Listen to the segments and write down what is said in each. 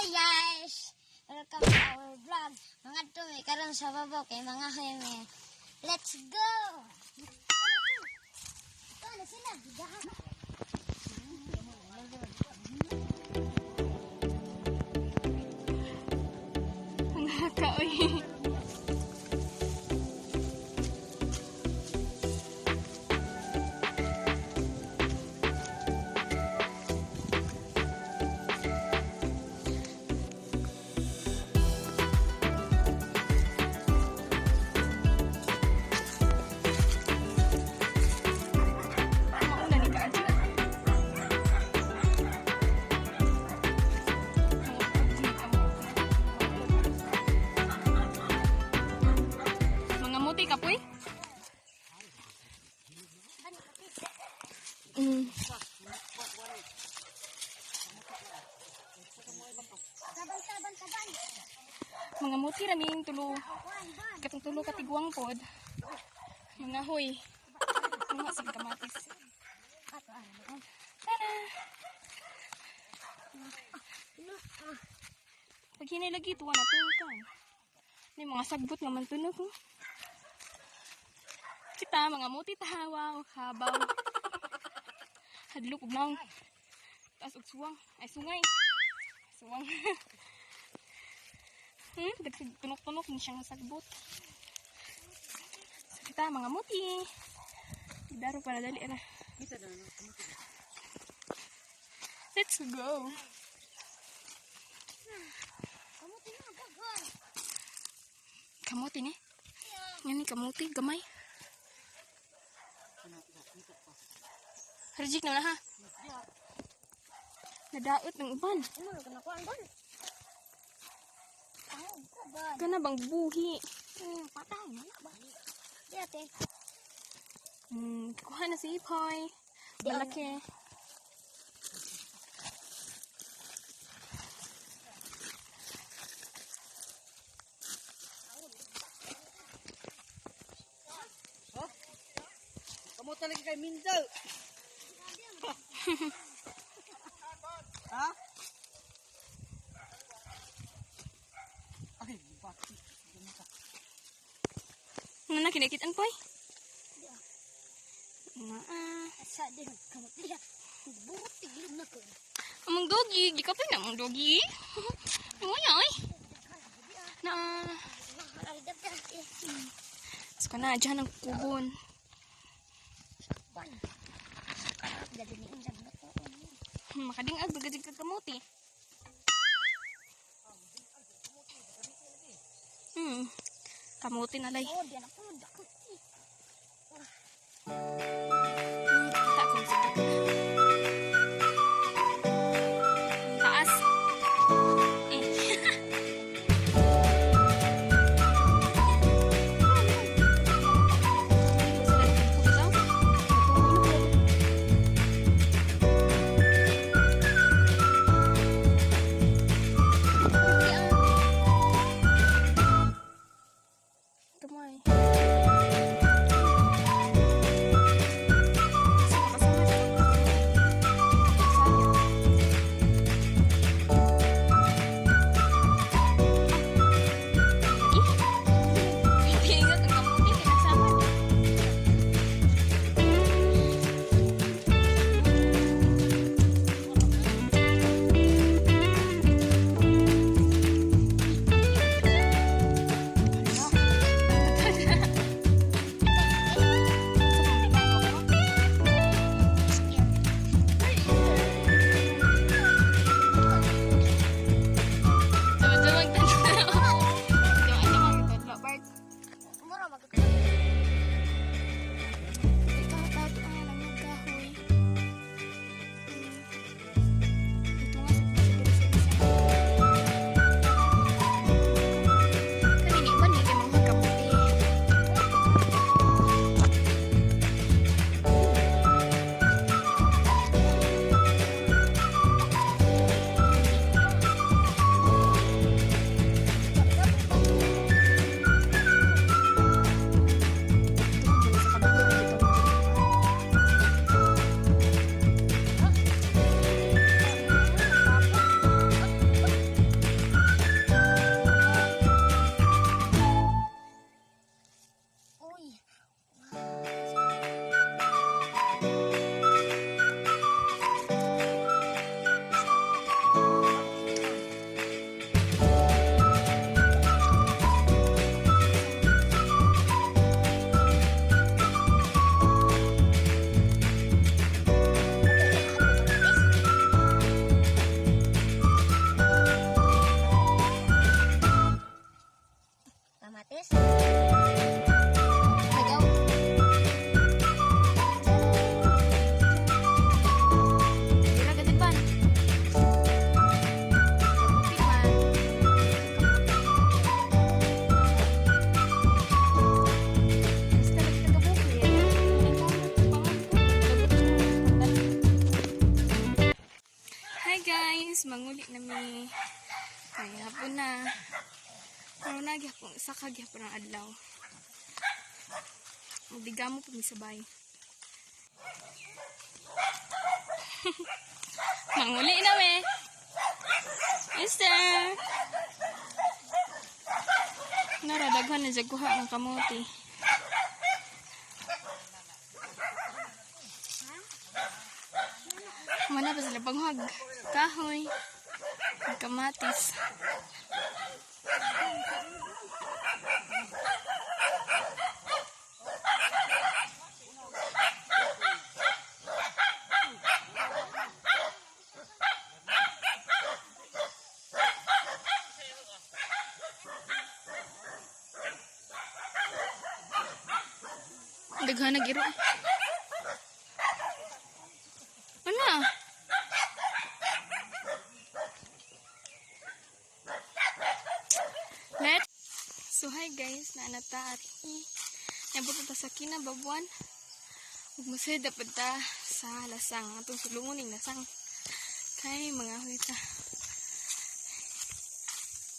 Guys! Welcome to our vlog. Mga tumi karon sa babaw kay mga heme. Let's go! Ito na sila. Higahan. Ang haka, oy. Mauna ni ka, Mga muti ka, puy? Taban, taban, taban. Mga muti raming tulo. Kuan, ban. Katong tulo katiguang pod. Mga hoy. Mga sige kamatis. Ato, ano? Tara! Pag hinilagi, tuwa na to ka. May mga sagbot nga man tunog. Oh. Kita, mga muti ta. Wow, habaw. Hadlok ug naong. Taas og suwang. Ay, sungay. Suwang. Dagsig tunok-tunok ni siyang sagbot. So, kita, mga muti. Daro para dali ra. Let's go. Kamuti na, daghan. Kamuti ni. Yan ni kamuti, gamay. Reject na na ha. Nadaot ng uban. Ano, kana kuan, ban? Tangog ko, ban. Kana bang buhi? Patay na na ba? Di ate. Kuha na si Ipoy. Malaki. Kamu talaga kay Mindel. Ha? Ay, bakit? Ano na kinikitan, Poy? Na ah. Asa din kamuti. Buot tiglog na ko. Among doggy, gikapin na among doggy. Ay, ay. Na ah. Ay, daghan eh. So na dyan ang kubon. Ban. Dali ni unsa na ko. Makadingag bagad ka kamuti. Kamuti na lay. Oh, di na ko dako. Kita kong sakit. Taas. Eh. Kamay. Sama kasama. mi. Kay hapon na. Pero na gyapon saka gyapon ang adlaw. Magdigamo pa mi sabay. Manguli na me. Mister. Nara daghan na jud kuha ng kamote. Mana pa sila panghag. Kahoy. Kamatis. Daghan na giro. Ano? Let So hi guys, naanata ari. Nabot ta sa kinababuan. Ug mosud dapat ta sa lasang atong sulungon ning lasang. Kay mga huy ta.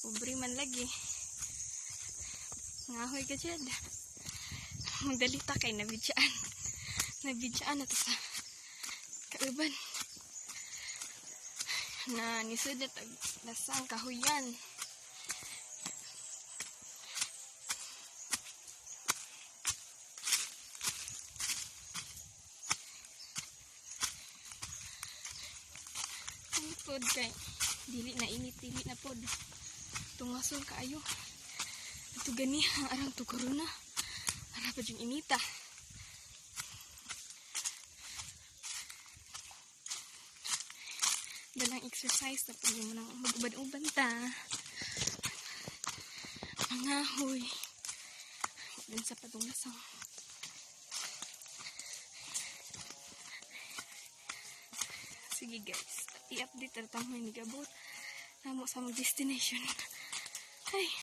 Pobre man lagi. Ngahoy ka jud. Magdali ta kay nabidyaan. Nabidyaan na ta sa kauban. Na nisud na tag lasang kahuyan. Ano pod kay dili na init, dili na pod. Tungason kaayo. Ato gani ang arang to corona. Ara pa jud inita. Dalang exercise na pwede mo nang mag-uban-uban ta. Mga huy. Dun sa patunglasang. Sige guys, i-update na tayo may nigabot. Namo sa among destination. Ay.